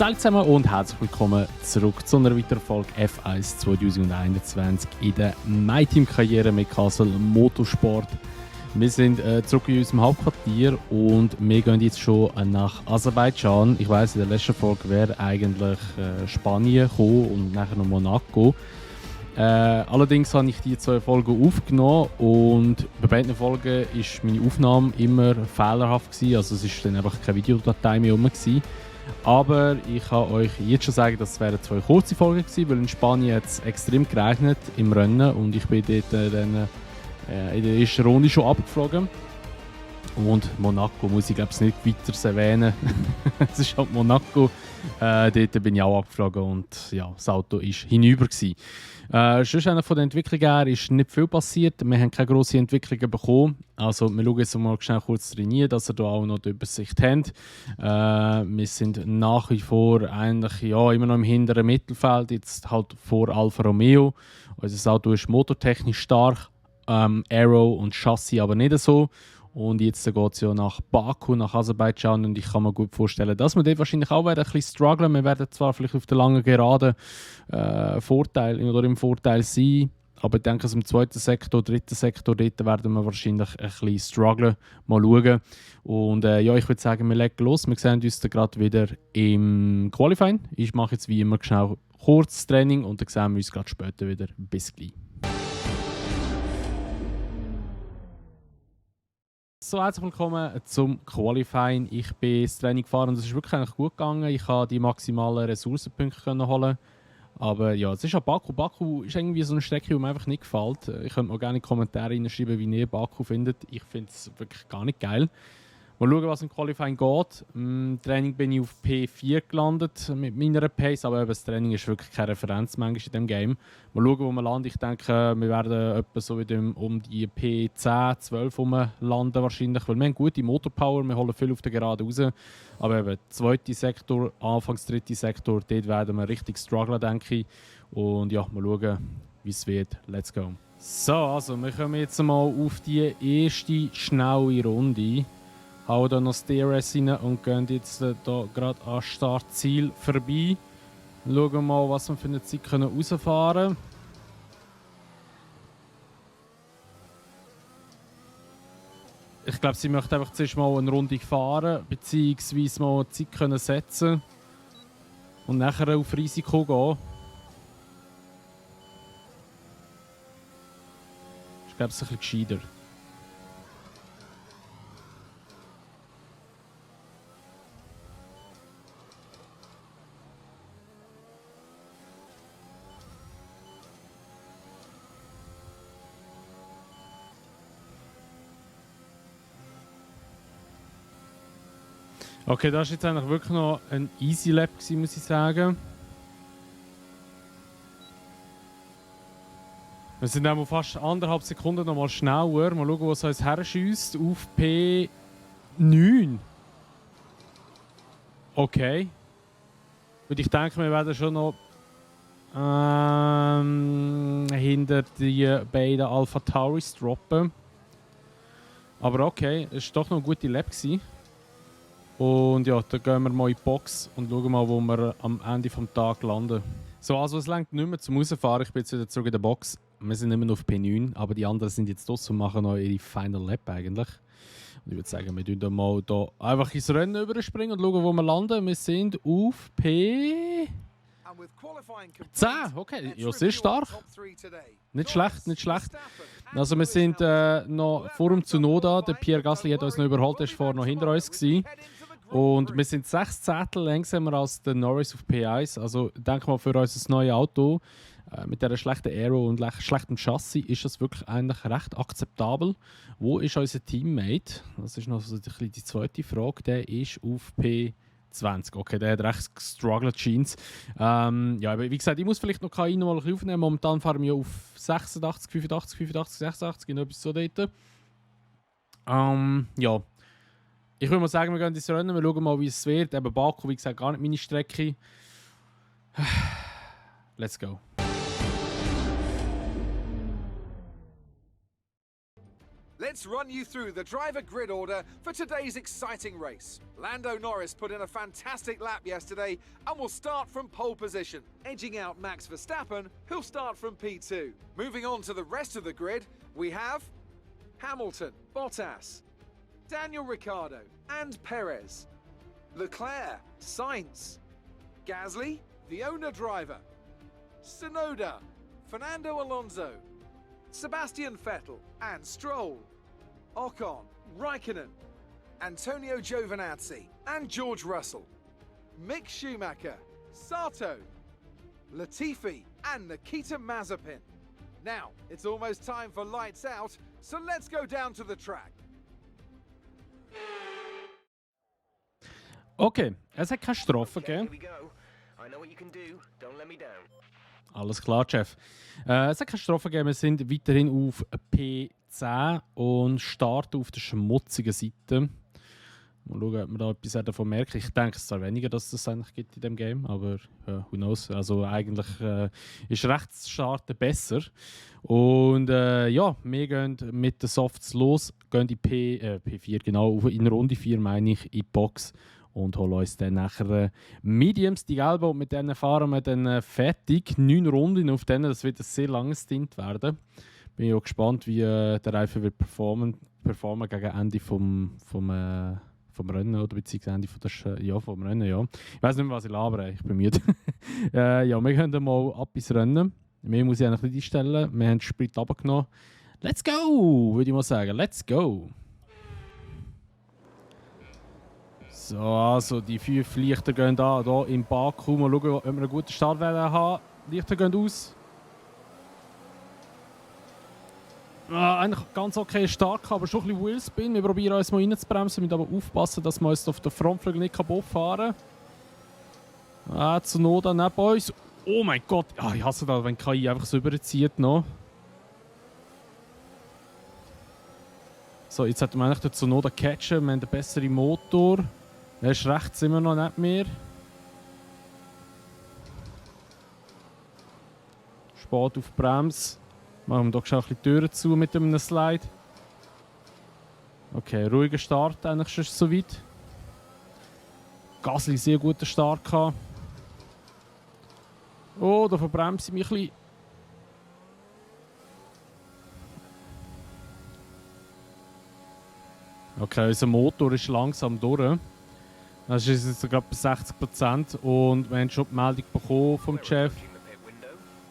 Salut zusammen und herzlich willkommen zurück zu einer weiteren Folge F1 2021 in der MyTeam-Karriere mit Kassel Motorsport. Wir sind zurück in unserem Hauptquartier und wir gehen jetzt schon nach Aserbaidschan. Ich weiss, in der letzten Folge wäre eigentlich Spanien gekommen und nachher noch Monaco. Allerdings habe ich die 2 Folgen aufgenommen und bei beiden Folgen war meine Aufnahme immer fehlerhaft gewesen. Also es war dann einfach keine Videodatei mehr rum gewesen. Aber ich kann euch jetzt schon sagen, dass es 2 kurze Folgen gewesen, weil in Spanien hat es extrem geregnet im Rennen und ich bin dort dann in der ersten Runde schon abgeflogen. Und Monaco muss ich glaube ich nicht weiter erwähnen. Es ist halt Monaco. Dort bin ich auch abgeflogen und ja, das Auto war hinüber gewesen. Sonst von der Entwicklung her ist nicht viel passiert. Wir haben keine grossen Entwicklungen bekommen. Also wir schauen jetzt mal schnell kurz rein, dass ihr da auch noch die Übersicht habt. Wir sind nach wie vor eigentlich, ja, immer noch im hinteren Mittelfeld, jetzt halt vor Alfa Romeo. Unser Auto ist motortechnisch stark, Aero und Chassis aber nicht so. Und jetzt geht es ja nach Baku, nach Aserbaidschan und ich kann mir gut vorstellen, dass wir dort wahrscheinlich auch ein bisschen strugglen. Wir werden zwar vielleicht auf der langen Gerade im Vorteil sein, aber ich denke, also im zweiten Sektor, dritten Sektor, dort werden wir wahrscheinlich ein bisschen strugglen. Mal schauen. Und ja, ich würde sagen, wir legen los. Wir sehen uns gerade wieder im Qualifying. Ich mache jetzt wie immer schnell kurzes Training und dann sehen wir uns gerade später wieder. Bis gleich. So, herzlich willkommen zum Qualifying. Ich bin das Training gefahren und es ist wirklich eigentlich gut gegangen. Ich konnte die maximalen Ressourcenpunkte holen. Aber ja, es ist auch Baku. Baku ist irgendwie so eine Strecke, die mir einfach nicht gefällt. Ich könnte mir gerne in die Kommentare hineinschreiben, wie ihr Baku findet. Ich finde es wirklich gar nicht geil. Mal schauen, was im Qualifying geht. Im Training bin ich auf P4 gelandet mit meiner Pace, aber das Training ist wirklich keine Referenz manchmal in diesem Game. Mal schauen, wo wir landen. Ich denke, wir werden etwa so wieder um die P10, 12 landen wahrscheinlich, weil wir haben gute Motorpower, wir holen viel auf der Gerade raus. Aber eben, zweiter Sektor, anfangs dritter Sektor, dort werden wir richtig strugglen, denke ich. Und ja, mal schauen, wie es wird. Let's go. So, also wir kommen jetzt mal auf die erste schnelle Runde. Hauen da noch das DRS rein und gehen jetzt da gerade an Startziel vorbei. Schauen mal, was wir für eine Zeit rausfahren können. Ich glaube, sie möchte einfach zuerst mal eine Runde fahren, beziehungsweise mal eine Zeit können setzen und nachher auf Risiko gehen. Ich glaube, es ist ein bisschen gescheiter. Okay, das war jetzt eigentlich wirklich noch ein Easy Lap, muss ich sagen. Wir sind auch fast 1,5 Sekunden noch mal schneller. Mal schauen, wo es uns herschießt. Auf P9. Okay. Und ich denke, wir werden schon noch hinter die beiden Alpha Tauris droppen. Aber okay, es war doch noch eine gute Lap gewesen. Und ja, dann gehen wir mal in die Box und schauen mal, wo wir am Ende des Tages landen. So, also es reicht nicht mehr zum Rausfahren. Ich bin jetzt wieder zurück in der Box. Wir sind immer noch auf P9, aber die anderen sind jetzt draussen und machen noch ihre Final Lap eigentlich. Und ich würde sagen, wir tun mal da einfach ins Rennen überspringen und schauen, wo wir landen. Wir sind auf P10. Okay, ja, sehr stark. Nicht schlecht, nicht schlecht. Also wir sind noch vor dem Tsunoda. Der Pierre Gasly hat uns noch überholt, der war vorher noch hinter uns gewesen. Und wir sind 6 Zehntel langsamer als der Norris auf P1. Also denke mal, für unser neues Auto mit dieser schlechten Aero und schlechtem Chassis ist das wirklich eigentlich recht akzeptabel. Wo ist unser Teammate? Das ist noch so die zweite Frage. Der ist auf P20. Okay, der hat recht gestruggelt, Jeans. Ja, aber wie gesagt, ich muss vielleicht noch KI noch mal aufnehmen. Momentan fahren wir auf 86, 85, 85, 86, genau etwas so dort. Ja. Ich würde mal sagen, wir gehen ins Rennen, wir schauen mal, wie es wird. Eben Baku, wie gesagt, gar nicht meine Strecke. Let's go. Let's run you through the driver grid order for today's exciting race. Lando Norris put in a fantastic lap yesterday and will start from pole position, edging out Max Verstappen, who'll start from P2. Moving on to the rest of the grid, we have Hamilton, Bottas, Daniel Ricciardo and Perez, Leclerc, Sainz, Gasly, the owner driver, Tsunoda, Fernando Alonso, Sebastian Vettel and Stroll, Ocon, Raikkonen, Antonio Giovinazzi and George Russell, Mick Schumacher, Sato, Latifi and Nikita Mazepin. Now, it's almost time for lights out, so let's go down to the track. Okay, es hat keine Strafe gegeben. Alles klar, Chef. Es hat keine Strafe gegeben, wir sind weiterhin auf P10 und starten auf der schmutzigen Seite. Mal schauen, ob man da etwas davon merkt. Ich denke es zwar weniger, dass es eigentlich gibt in diesem Game, aber who knows. Also eigentlich ist rechts starten besser. Und ja, wir gehen mit den Softs los, gehen in P4, genau, in Runde 4 meine ich, in die Box und holen uns dann nachher Mediums, die gelben, und mit denen fahren wir dann fertig. 9 Runden auf denen, das wird ein sehr langes Stint werden. Bin ich auch gespannt, wie der Reifen wird performen gegen Ende vom Rennen, oder beziehungsweise Ende vom Rennen, ja. Ich weiß nicht mehr, was ich labere, ich bin müde. Ja, wir gehen dann mal ab ins Rennen. Mehr muss ich eigentlich nicht einstellen. Wir haben den Sprit runtergenommen. Let's go, würde ich mal sagen. Let's go. So, also die 5 Lichter gehen hier im Baku. Mal schauen, ob wir einen guten Start haben. Lichter gehen aus. Eigentlich ganz okay Start, aber schon ein bisschen Wheelspin. Wir probieren uns mal reinzubremsen, müssen aber aufpassen, dass wir uns auf den Frontflügel nicht kaputt fahren. Tsunoda neben uns. Oh mein Gott, ich hasse das, wenn KI einfach so überzieht noch. So, jetzt hätten wir eigentlich den Tsunoda catchen. Wir haben einen besseren Motor. Er ist rechts immer noch nicht mehr. Spät auf die Bremse. Machen wir doch schon ein bisschen die Türen zu mit einem Slide. Okay, ruhiger Start eigentlich schon so weit. Gasly sehr guten Start gehabt. Oh, da verbremse ich mich ein bisschen. Okay, unser Motor ist langsam durch. Das ist jetzt gerade bei 60% und wir haben schon die Meldung bekommen vom Chef,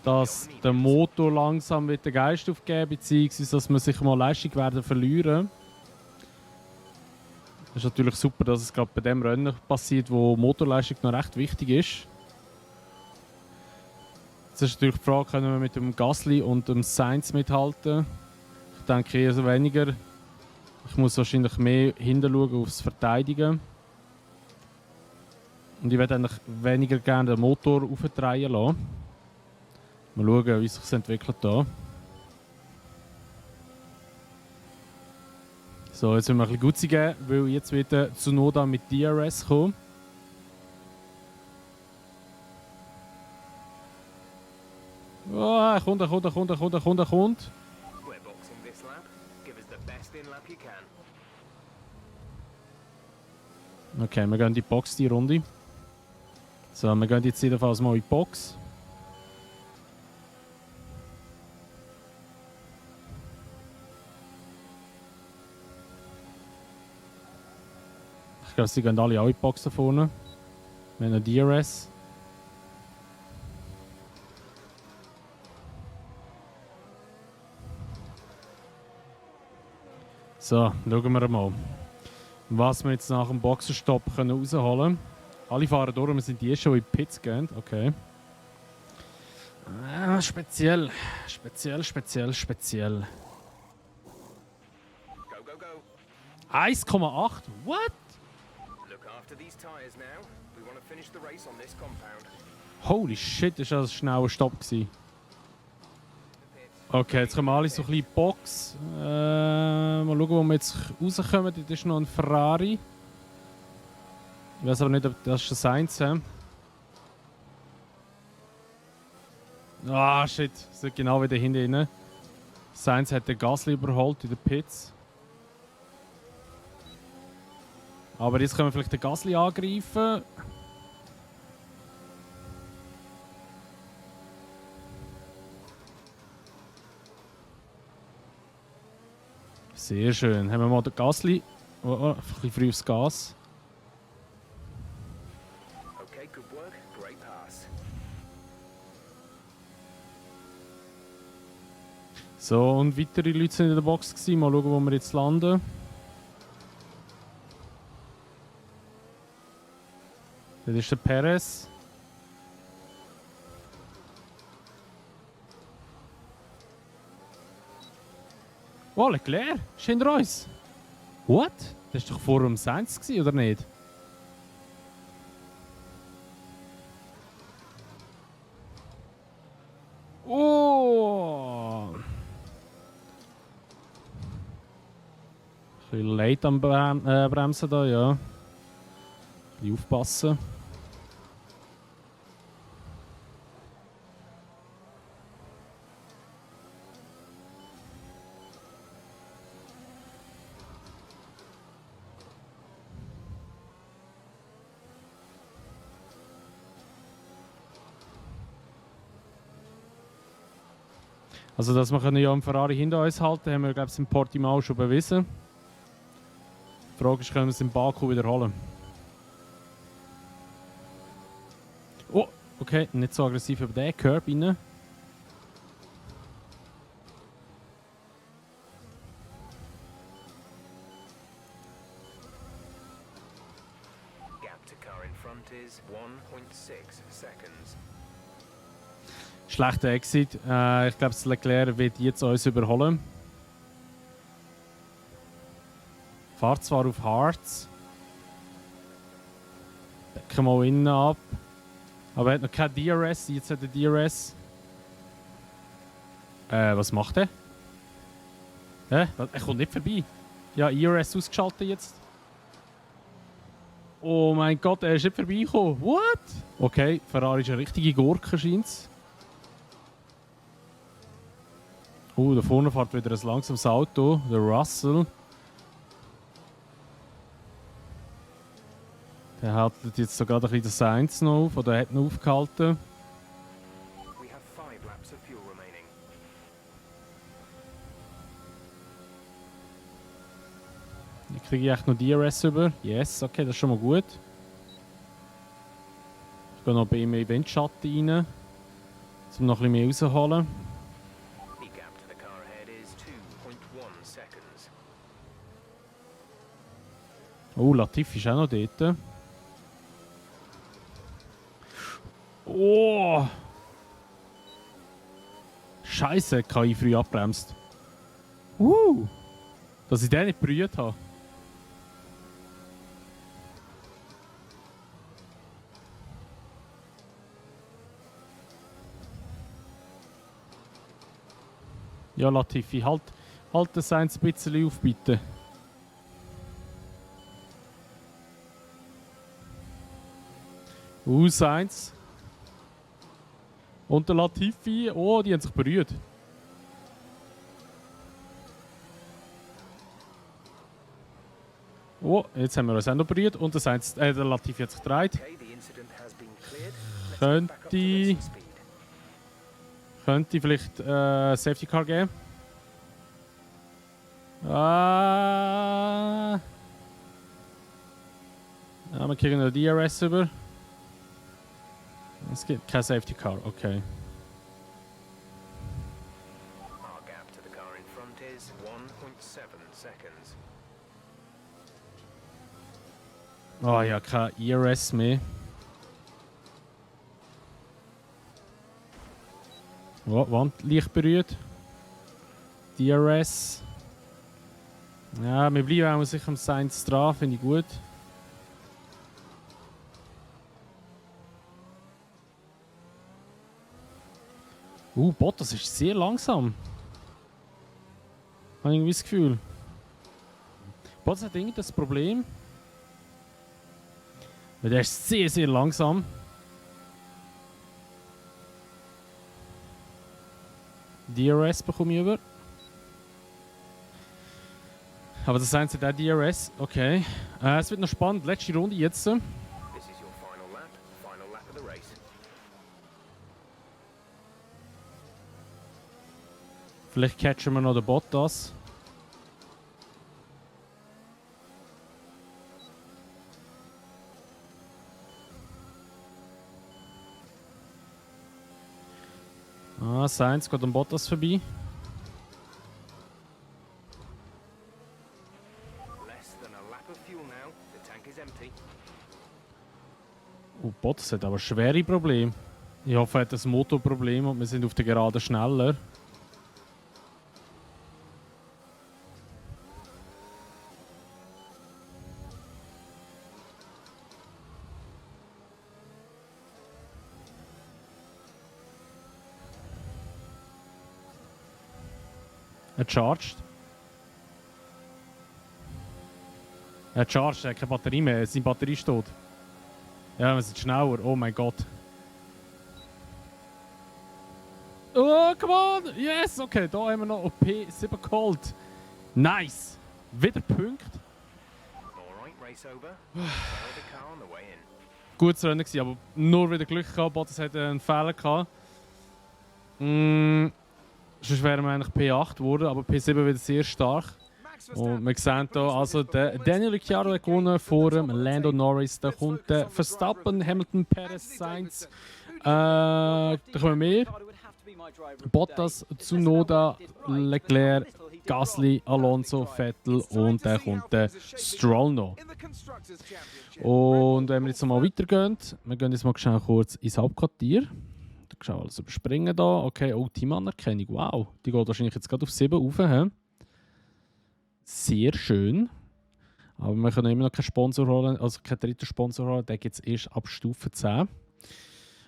dass der Motor langsam wird den Geist aufgeben, beziehungsweise dass wir sich mal Leistung werden verlieren. Es ist natürlich super, dass es gerade bei dem Rennen passiert, wo Motorleistung noch recht wichtig ist. Jetzt ist natürlich die Frage, können wir mit dem Gasly und dem Sainz mithalten? Ich denke eher weniger. Ich muss wahrscheinlich mehr hinschauen aufs Verteidigen. Und ich werde eigentlich weniger gerne den Motor aufdrehen lassen. Mal schauen, wie sich das entwickelt hier. So, jetzt müssen wir ein bisschen Gutzi geben, weil jetzt wieder Tsunoda mit DRS kommen. Oh, er kommt. Okay, wir gehen in die Box, die Runde. So, wir gehen jetzt jedenfalls mal in die Box. Ich glaube, sie gehen alle auch in die Box da vorne. Wir haben einen DRS. So, schauen wir mal, was wir jetzt nach dem Boxenstopp rausholen können. Alle fahren durch, wir sind die schon in die Pits gegangen. Okay. Speziell. Go, go, go. 1,8? What? Look after these tires now. We want to finish the race on this compound. Holy shit, das war ein schneller Stopp gewesen. Okay, jetzt kommen wir alle so ein bisschen in die Box. Mal schauen, wo wir jetzt rauskommen. Dort ist noch ein Ferrari. Ich weiß aber nicht, ob das ist Sainz ist. Ah, shit. Das ist genau wieder hinten rein. Sainz hat den Gasly überholt in den Pits. Aber jetzt können wir vielleicht den Gasly angreifen. Sehr schön. Haben wir mal den Gasly. Oh, ein bisschen früh aufs Gas. Okay, good work. Great pass. So, und weitere Leute sind in der Box gewesen. Mal schauen, wo wir jetzt landen. Das ist der Perez. Oh, Leclerc! Ist hinter uns! What? Das war doch vor dem Sainz, gewesen, oder nicht? Oh! Ein bisschen late am Bremsen da, ja. Ein bisschen aufpassen. Also, dass wir ja einen Ferrari hinter uns halten, haben wir, glaube ich, in Portimao schon bewiesen. Die Frage ist, können wir es in Baku wiederholen? Oh, okay, nicht so aggressiv über den Curb rein. Gap to car in front is 1.6 seconds. Schlechter Exit. Ich glaube, das Leclerc wird jetzt uns überholen. Fahrt zwar auf Harz. Decken mal innen ab. Aber er hat noch kein DRS. Jetzt hat er DRS. Was macht er? Er kommt nicht vorbei. Ja, IRS ausgeschaltet jetzt. Oh mein Gott, er ist nicht vorbeigekommen. What? Okay, Ferrari ist eine richtige Gurke, scheint's. Da vorne fährt wieder ein langsames Auto, der Russell. Der hält jetzt so gerade ein bisschen den Sainz noch auf, oder hat ihn aufgehalten. We have 5 laps of fuel remaining. Ich kriege echt noch DRS über. Yes, okay, das ist schon mal gut. Ich gehe noch bei ihm in den Windschatten rein, um noch ein bisschen mehr rauszuholen. The gap to the car ahead is 2.1 seconds. Oh, Latifi ist auch noch dort. Oh! Scheiße, KI früh abbremst. Dass ich den nicht berührt habe. Ja, Latifi, halt das eins ein bisschen auf, bitte. Sainz. Und der Latifi, oh, die haben sich berührt. Oh, jetzt haben wir uns auch noch berührt. Und der Latifi hat sich gedreht. Okay, the incident has been cleared. Let's get back up to racing speed. Könnte vielleicht Safety Car geben. Ja, wir kriegen noch DRS über. Es gibt kein Safety Car, okay. Our gap to the car in front is 1.7 seconds. Oh ja, kein ERS mehr. Oh, Wand leicht berührt. DRS. Ja, wir bleiben auch sicher am Sainz dran, finde ich gut. Bottas ist sehr langsam. Habe ich irgendwie das Gefühl. Bottas hat irgendwie das Problem. Weil der ist sehr, sehr langsam. DRS bekomme ich über. Aber das sind auch DRS. Okay. Es wird noch spannend. Letzte Runde jetzt. This is your final lap of the race. Vielleicht catchen wir noch den Bottas. Sainz geht am Bottas vorbei. Less than a lap of fuel now. The tank is empty. Bottas hat aber schwere Probleme. Ich hoffe, er hat ein Motorproblem und wir sind auf der Gerade schneller. Er charged. Er charged, er hat keine Batterie mehr. Seine Batterie ist tot. Ja, wir sind schneller. Oh mein Gott. Oh, come on! Yes! Okay, da haben wir noch P7 geholt. Nice! Wieder Punkt. Alright, race over. Follow the car on the way in. Gutes Rennen gewesen, aber nur wieder Glück gehabt. Bottas hatte einen Fehler gehabt. Sonst wären wir eigentlich P8 geworden, aber P7 wieder sehr stark. Und wir sehen hier, also der Daniel Ricciardo hat gewonnen vor dem Lando Norris. Da kommt der Verstappen, Hamilton, Perez, Sainz. Da kommen wir. Bottas, Tsunoda, Leclerc, Gasly, Alonso, Vettel und dann kommt der Stroll noch. Und wenn wir jetzt mal weitergehen, wir gehen jetzt mal schnell kurz ins Hauptquartier. Schau alles überspringen da. Okay, oh, Teamanerkennung. Wow, die geht wahrscheinlich jetzt gerade auf 7 rauf. He? Sehr schön. Aber wir können immer noch keinen Sponsor holen, also keinen dritten Sponsor holen. Den gibt es erst ab Stufe 10.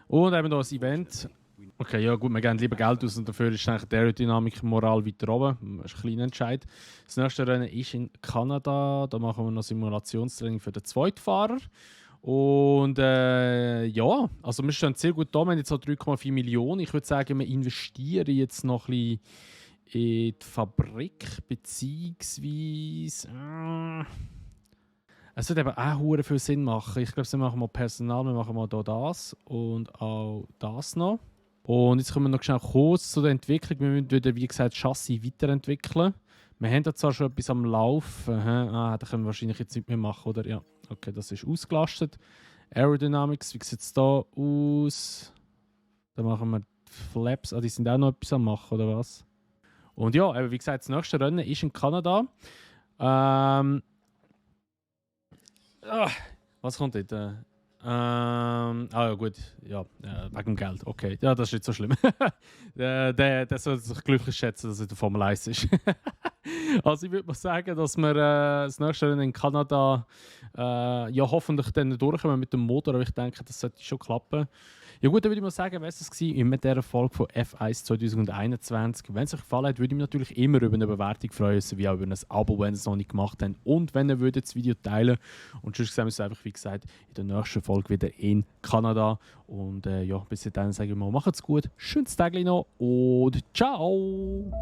Und eben hier ein Event. Okay, ja gut, wir geben lieber Geld aus und dafür ist eigentlich die Aerodynamik Moral weiter oben. Das ist ein kleiner Entscheid. Das nächste Rennen ist in Kanada. Da machen wir noch Simulationstraining für den Zweitfahrer. Und ja, also wir stehen sehr gut da. Wir haben jetzt halt 3,4 Millionen. Ich würde sagen, wir investieren jetzt noch ein bisschen in die Fabrik, beziehungsweise es wird eben auch hure viel Sinn machen. Ich glaube, wir machen mal Personal, wir machen mal hier das und auch das noch. Und jetzt kommen wir noch schnell kurz zu der Entwicklung. Wir müssen wieder, wie gesagt, Chassis weiterentwickeln. Wir haben da zwar schon etwas am Laufen. Da können wir wahrscheinlich jetzt nicht mehr machen, oder? Ja, okay, das ist ausgelastet. Aerodynamics, wie sieht es da aus? Da machen wir die Flaps. Die sind auch noch etwas am machen, oder was? Und ja, wie gesagt, das nächste Rennen ist in Kanada. Was kommt dort? Ja gut, ja, wegen dem Geld, okay. Ja, das ist nicht so schlimm. der soll sich glücklich schätzen, dass er in der Formel 1 ist. Also ich würde mal sagen, dass wir das nächste Rennen in Kanada ja hoffentlich dann durchkommen mit dem Motor, aber ich denke, das sollte schon klappen. Ja gut, dann würde ich mal sagen, was es war mit dieser Folge von F1 2021. Wenn es euch gefallen hat, würde ich mich natürlich immer über eine Bewertung freuen, sowie auch über ein Abo, wenn ihr es noch nicht gemacht habt. Und wenn ihr würdet das Video teilen. Und sonst sehen wir uns einfach, wie gesagt, in der nächsten Folge wieder in Kanada. Und ja, bis dahin sage ich mal, macht's gut, schönes Tag noch und ciao!